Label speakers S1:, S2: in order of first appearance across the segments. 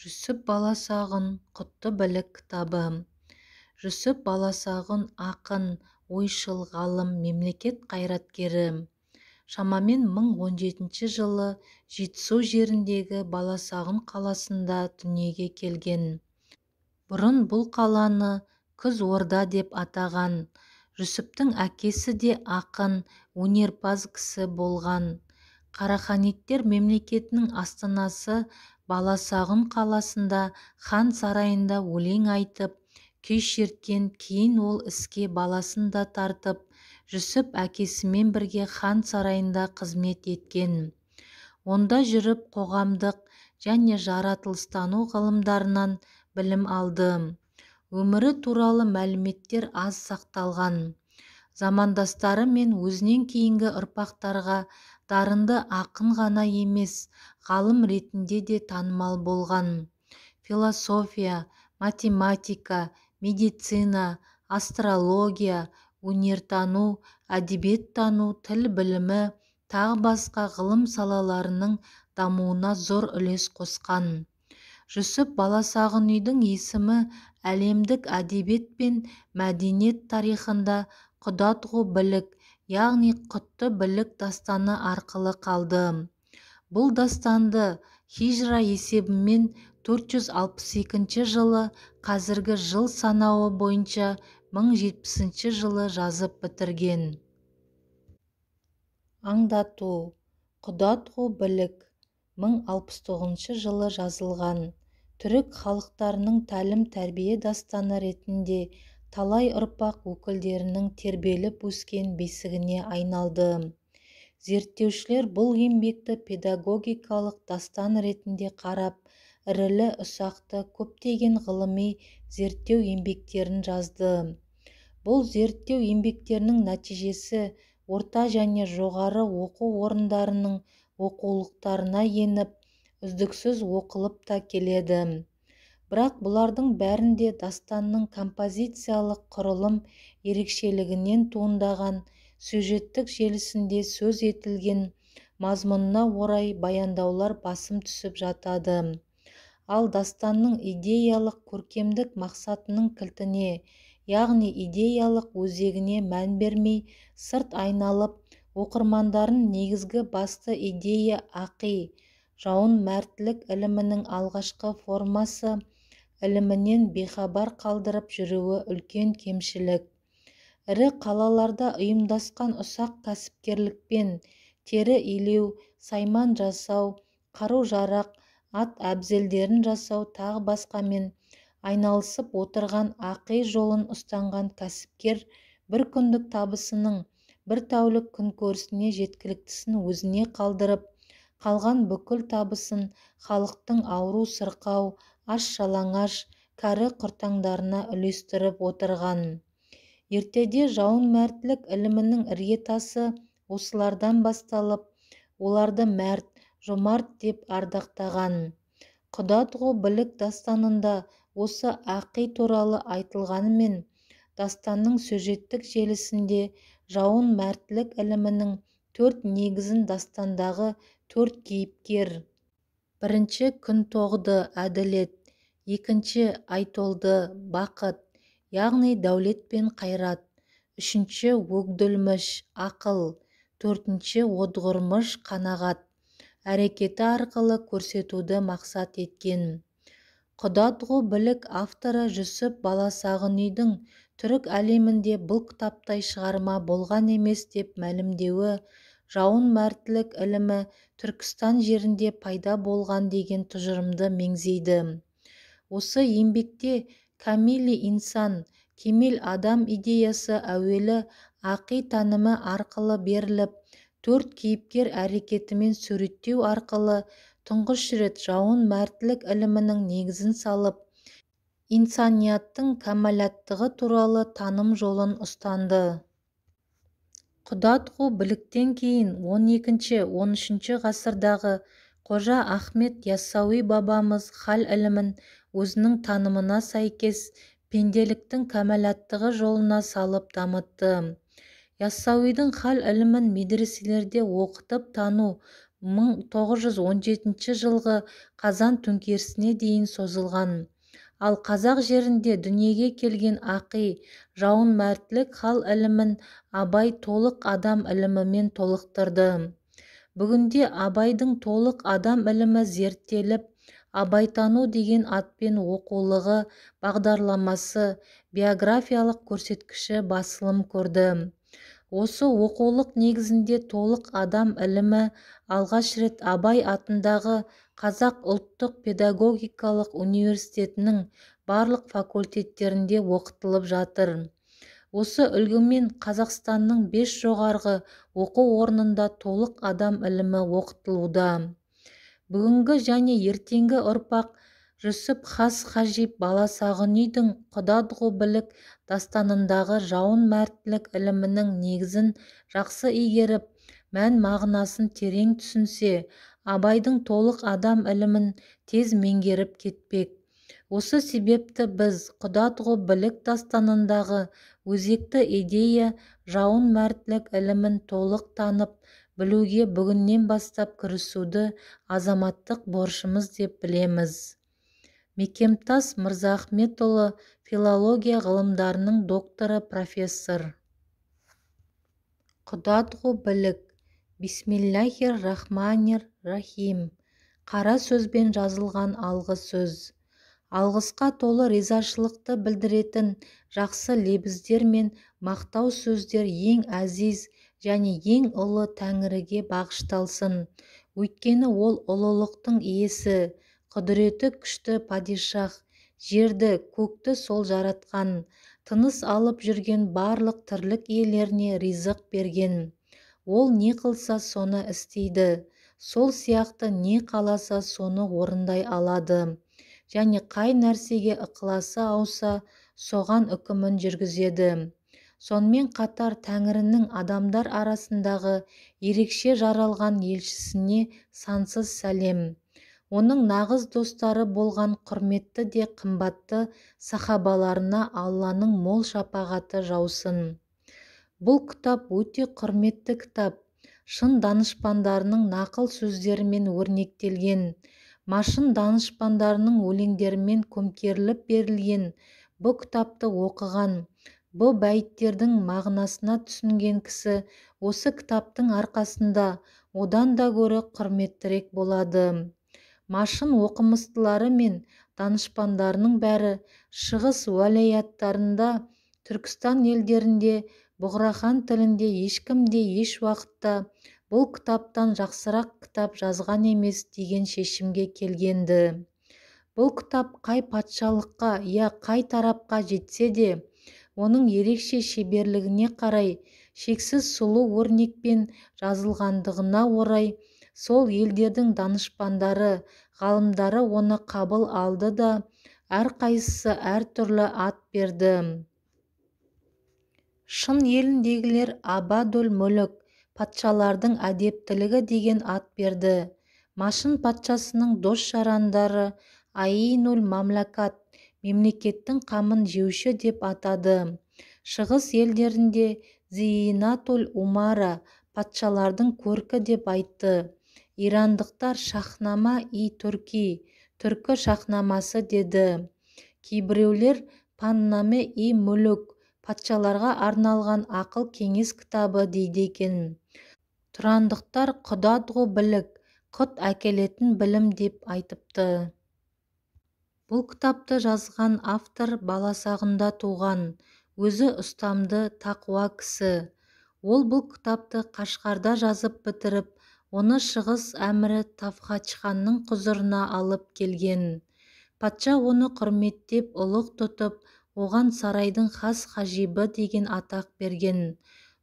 S1: Жүсіп Баласағұн «Құтты білік» кітабы. Жүсіп Баласағұн ақын, ойшыл, ғалым, мемлекет қайраткері. Шамамен 1017 жылы Жетісу жеріндегі Баласағұн қаласында дүниеге келген. Бұрын бұл қаланы Күз Орда деп атаған. Жүсіптің әкесі де ақын, өнерпаз кісі болған. Қараханидтер мемлекетінің астанасы Баласағұн қаласында хан сарайында өлең айтып, күй шерткен, кейін ол іске баласын да тартып, Жүсіп әкесімен бірге хан сарайында қызмет еткен. Онда жүріп қоғамдық және жаратылыстану ғылымдарынан білім алды. Өмірі туралы мәліметтер аз сақталған. Замандастары мен өзінен кейінгі ұрпақтарға дарынды ақын ғана емес, ғалым ретінде де танымал болған. Философия, математика, медицина, астрология, өнертану, әдебиеттану, тіл білімі, тағы басқа ғылым салаларының дамуына зор үлес қосқан. Жүсіп Баласағұнидің есімі әлемдік әдебиет пен мәдениет тарихында Құдатғу білік, яғни Құтты білік дастаны арқылы қалды. Бұл дастанды хижра есебімен 462 жылы, қазіргі жыл санауы бойынша 1070 жылы жазып бітірген. Аңдату: Құдатғу білік 1069 жылы жазылған. Түрік халықтарының тәлім-тәрбие дастаны ретінде талай ұрпақ өкілдерінің тербеліп өскен бесігіне айналды. Зерттеушілер бұл еңбекті педагогикалық дастан ретінде қарап, ірілі-ұсақты көптеген ғылыми зерттеу еңбектерін жазды. Бұл зерттеу еңбектерінің нәтижесі орта және жоғары оқу орындарының оқулықтарына еніп, үздіксіз оқылып та келеді. Бірақ бұлардың бәрінде дастанның композициялық құрылым ерекшелігінен туындаған сюжеттік желісінде сөз етілген мазмұнына орай баяндаулар басым түсіп жатады. Ал дастанның идеялық көркемдік мақсатының кілтіне, яғни идеялық өзегіне мән бермей, сырт айналып, оқырмандарын негізгі басты идея ақи, жауын мәртлік ілімінің алғашқы формасы ілімінен бейхабар қалдырып жүруі үлкен кемшілік. Ірі қалаларда ұйымдасқан ұсақ кәсіпкерлікпен тері илеу, сайман жасау, қару-жарақ, ат әбзелдерін жасау тағы басқамен айналысып отырған ақи жолын ұстанған кәсіпкер бір күндік табысының бір тәулік күнкөрісіне жеткіліктісін өзіне қалдырып, қалған бүкіл табысын халықтың ауру-сырқау, аш-жалаңаш, кәрі-құртаңдарына үлестіріп отырған. Ертеде жауынмәртлік ілімінің іргетасы осылардан басталып, оларды мәрт, жомарт деп ардақтаған. Құдатғу білік дастанында осы ақи туралы айтылғанымен, дастанның сюжеттік желісінде жауын мәртлік ілімінің төрт негізін дастандағы төрт кейіпкер: бірінші Күнтоғды әділет, екінші Айтолды бақыт, яғни дәулет пен қайрат, үшінші Өгділміш ақыл, төртінші Одғырмыш қанағат әрекеті арқылы көрсетуді мақсат еткен. Құдатғу білік авторы Жүсіп Баласағұнидің түрік әлемінде бұл кітаптай шығарма болған емес деп мәлімдеуі жауын мәртлік ілімі Түркістан жерінде пайда болған деген тұжырымды меңзейді. Осы еңбекте кәмили инсан, кемел адам идеясы әуелі ақи танымы арқылы беріліп, төрт кейіпкер әрекетімен суреттеу арқылы тұңғыш рет жауын мәртлік ілімінің негізін салып, инсанияттың кәмәлаттығы туралы таным жолын ұстанды. Құдатғу біліктен кейін 12-13 ғасырдағы Қожа Ахмет Яссауи бабамыз хал ілімін өзінің танымына сәйкес пенделіктің кәмәлаттығы жолына салып дамытты. Яссауидің хал ілімін медреселерде оқытып тану 1917 жылғы Қазан төңкерісіне дейін созылған. Ал қазақ жерінде дүниеге келген ақи жауынмәртлік хал ілімін Абай толық адам ілімімен толықтырды. Бүгінде Абайдың толық адам ілімі зерттеліп, Абайтану деген атпен оқулығы, бағдарламасы, биографиялық көрсеткіші басылым көрді. Осы оқулық негізінде толық адам ілімі алғаш рет Абай атындағы Қазақ ұлттық педагогикалық университетінің барлық факультеттерінде оқытылып жатыр. Осы үлгімен Қазақстанның 5 жоғарғы оқу орнында толық адам ілімі оқытылуда. Бүгінгі және ертеңгі ұрпақ Жүсіп Хас Хажиб Баласағұнидің Құдадғу білік дастанындағы жауын мәртлік ілімінің негізін жақсы игеріп, мән-мағынасын терең түсінсе, Абайдың толық адам ілімін тез меңгеріп кетпек. Осы себепті біз Құдадғу білік дастанындағы өзекті идея жауын мәртлік ілімін толық танып, білуге бүгіннен бастап кірісуді азаматтық борышымыз деп білеміз. Мекемтас Мырзахметұлы, филология ғылымдарының докторы, профессор. Құдадғу білік. Бисмиллахир-рахманир-рахим. Қара сөзбен жазылған алғы сөз. Алғысқа толы ризашылықты білдіретін жақсы лебіздер мен мақтау сөздер ең әзиз және ең ұлы Тәңіріге бағышталсын. Өйткені ол ұлылықтың иесі, құдіреті күшті падишах, жерді, көкті сол жаратқан, тыныс алып жүрген барлық тірлік иелеріне ризық берген. Ол не қылса соны істейді, сол сияқты не қаласа соны орындай алады. Және қай нәрсеге ықыласы ауса, соған үкімін жүргізеді. Сонымен қатар Тәңірінің адамдар арасындағы ерекше жаралған елшісіне сансыз сәлем. Оның нағыз достары болған құрметті де қымбатты сахабаларына Алланың мол шапағаты жаусын. Бұл кітап өте құрметті кітап, шын данышпандарының нақыл сөздерімен өрнектелген, машын данышпандарының өлеңдерімен көмкеріліп берілген. Бұл кітапты оқыған, бұл бәйттердің мағынасына түсінген кісі осы кітаптың арқасында одан да гөрі құрметтірек болады. Машын оқымыстылары мен данышпандарының бәрі шығыс уәлаяттарында, Түркістан елдерінде Бұғрахан тілінде ешкім де еш уақытта бұл кітаптан жақсырақ кітап жазған емес деген шешімге келгенді. Бұл кітап қай патшалыққа я қай тарапқа жетсе де, оның ерекше шеберлігіне қарай, шексіз сұлу өрнекпен жазылғандығына орай, сол елдердің данышпандары, ғалымдары оны қабыл алды да, әрқайсысы әртүрлі ат берді. Шын еліндегілер Абадул Мүлік, патшалардың әдептілігі деген ат берді. Машын патшасының дос-жарандары Аинуль Мамлакат, мемлекеттің қамын жеуші деп атады. Шығыс елдерінде Зиинатул Умара, патшалардың көркі деп айтты. Ирандықтар Шахнама и Түрки, түркі шахнамасы деді. Кейбіреулер Паннаме и Мүлік, патшаларға арналған ақыл кеңес кітабы дейді екен. Тұрандықтар Құдадғу білік, құт әкелетін білім деп айтыпты. Бұл кітапты жазған автор Баласағында туған, өзі ұстамды, тақуа кісі. Ол бұл кітапты Қашқарда жазып бітіріп, оны шығыс әмірі Тавхачханның құзырына алып келген. Патша оны құрметтеп, ұлық тұтып, оған сарайдың хас хажибі деген атақ берген.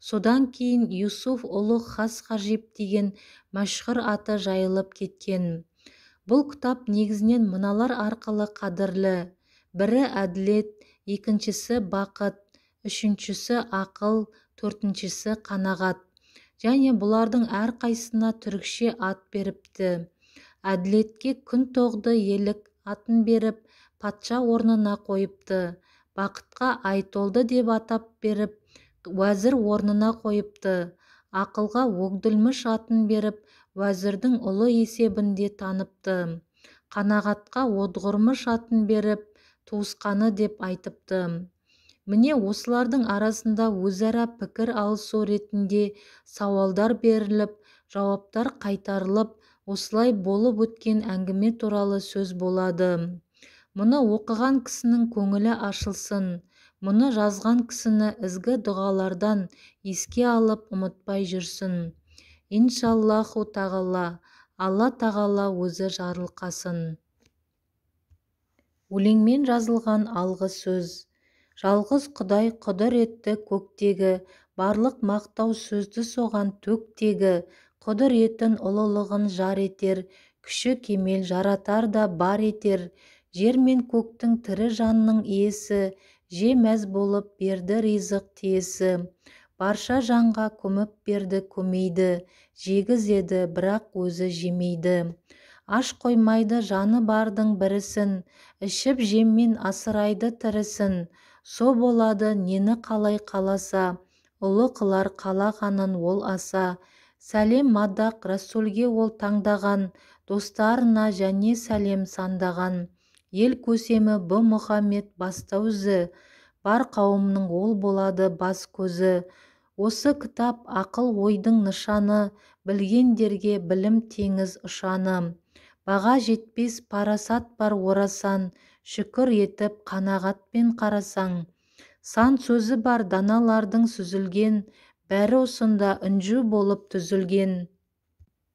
S1: Содан кейін Юсуф ұлық хас хажиб деген мәшһүр аты жайылып кеткен. Бұл кітап негізінен мыналар арқылы қадірлі. Бірі әділет, екіншісі бақыт, үшіншісі ақыл, төртіншісі қанағат. Және бұлардың әрқайсысына түрікше ат беріпті. Әділетке күн тоғды елік атын беріп, патша орнына қойыпты. Бақытқа Айтолды деп атап беріп, уәзір орнына қойыпты. Ақылға Огдүлміш атын беріп, уәзірдің ұлы есебінде таныпты. Қанағатқа Одғырмыш атын беріп, туысқаны деп айтыпты. Міне осылардың арасында өзара пікір алысу ретінде сауалдар беріліп, жауаптар қайтарылып, осылай болып өткен әңгіме туралы сөз болады. Мұны оқыған кісінің көңілі ашылсын, мұны жазған кісіні ізгі дұғалардан еске алып ұмытпай жүрсін. Иншаллаху тағала, Алла тағала өзі жарылқасын. Өлеңмен жазылған алғы сөз. Жалғыз Құдай құдіретті көктегі, барлық мақтау сөзді соған төктегі, құдіретін ұлылығын жар етер, күші кемел жаратар да бар етер, жер мен көктің тірі жанның иесі, же мәз болып берді ризық тиесі. Барша жанға көміп берді көмейді, жегізеді, бірақ өзі жемейді. Аш қоймайды жаны бардың бірісін, ішіп жеммен асырайды тірісін. Со болады нені қалай қаласа, ұлы қылар қалағанын ол аса. Сәлем мадақ Расулге ол таңдаған, достарына және сәлем сандаған. Ел көсемі бұ Мұхаммед бастаузы, бар қауымның ол болады бас көзі. Осы кітап ақыл ойдың нышаны, білгендерге білім теңіз ұшаны. Баға жетпес парасат бар орасан, шүкір етіп қанағатпен қарасаң. Сан сөзі бар даналардың сүзілген, бәрі осында інжу болып түзілген.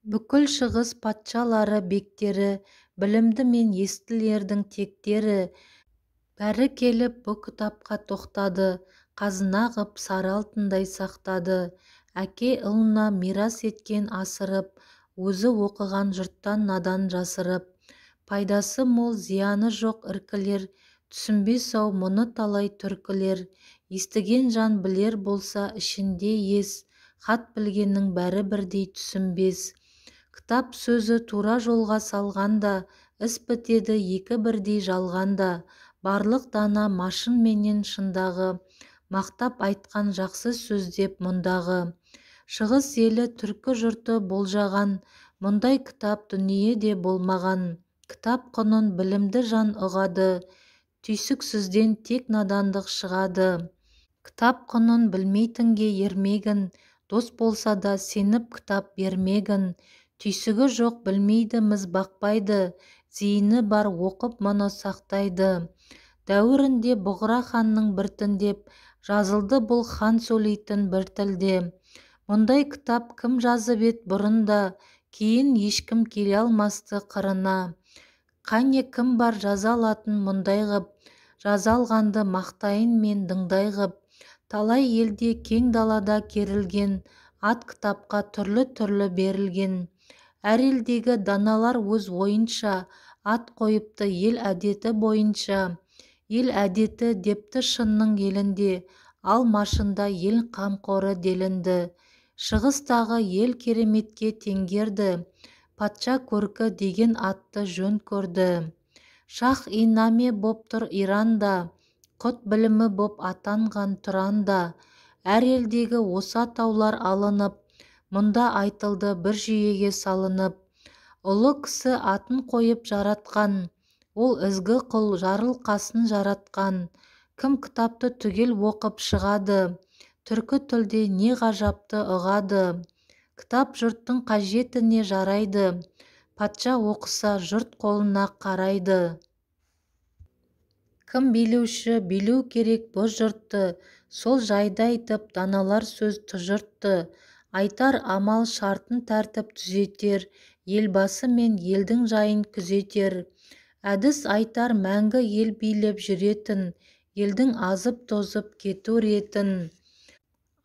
S1: Бүкіл шығыс патшалары бектері, білімді мен естілердің тектері, бәрі келіп бұ кітапқа тоқтады, қазына ғып сары алтындай сақтады. Әке ұлына мирас еткен асырып, өзі оқыған жұрттан надан жасырып. Пайдасы мол, зияны жоқ іркілер, түсінбес-ау мұны талай түркілер. Естіген жан білер болса ішінде ес, хат білгеннің бәрі бірдей түсінбес. Кітап сөзі тура жолға салғанда, іс бітеді екі бірдей жалғанда. Барлық дана машын менен шындағы, мақтап айтқан жақсы сөз деп мұндағы. Шығыс елі түркі жұрты болжаған, мұндай кітап дүниеде болмаған. Кітап құнын білімді жан ұғады, түйсіксізден тек надандық шығады. Кітап құнын білмейтінге ермегін, дос болса да сеніп кітап бермегін. Түйсігі жоқ білмейді міз бақпайды, зейіні бар оқып мұны сақтайды. Дәуірінде Бұғра ханның біртіндеп, жазылды бұл хан сөйлейтін бір тілде. Мұндай кітап кім жазып ет бұрында, кейін ешкім келе алмасты қырына. Қане кім бар жаза алатын мұндай ғып, жаза алғанды мақтайын мен дыңдай ғып. Талай елде кең далада керілген, ат кітапқа түрлі-түрлі берілген. Әр елдегі даналар өз ойынша, ат қойыпты ел әдеті бойынша. Ел әдеті депті шынның елінде, ал машында ел қамқоры делінді. Шығыстағы ел кереметке теңгерді, патша көркі деген атты жөн көрді. Шах-и-наме боп тұр Иранда, құт білімі боп атанған Тұранда. Әр елдегі осы атаулар алынып, мұнда айтылды бір жүйеге салынып. Ұлы кісі атын қойып жаратқан, ол ізгі құл жарылқасын жаратқан. Кім кітапты түгел оқып шығады, түркі тілде не ғажапты ұғады. Кітап жұрттың қажетіне жарайды, патша оқыса жұрт қолына қарайды. Кім билеуші билеу керек бұ жұртты, сол жайды айтып даналар сөз тұжыртты. Айтар амал шартын тәртіп түзетер, елбасы мен елдің жайын күзетер. Әдіс айтар мәңгі ел билеп жүретін, елдің азып-тозып кету ретін.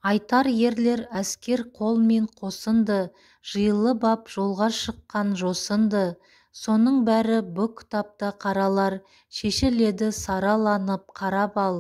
S1: Айтар ерлер әскер қол мен қосынды, жиылып ап жолға шыққан жосынды. Соның бәрі бұ кітапта қаралар, шешіледі сараланып қарап ал.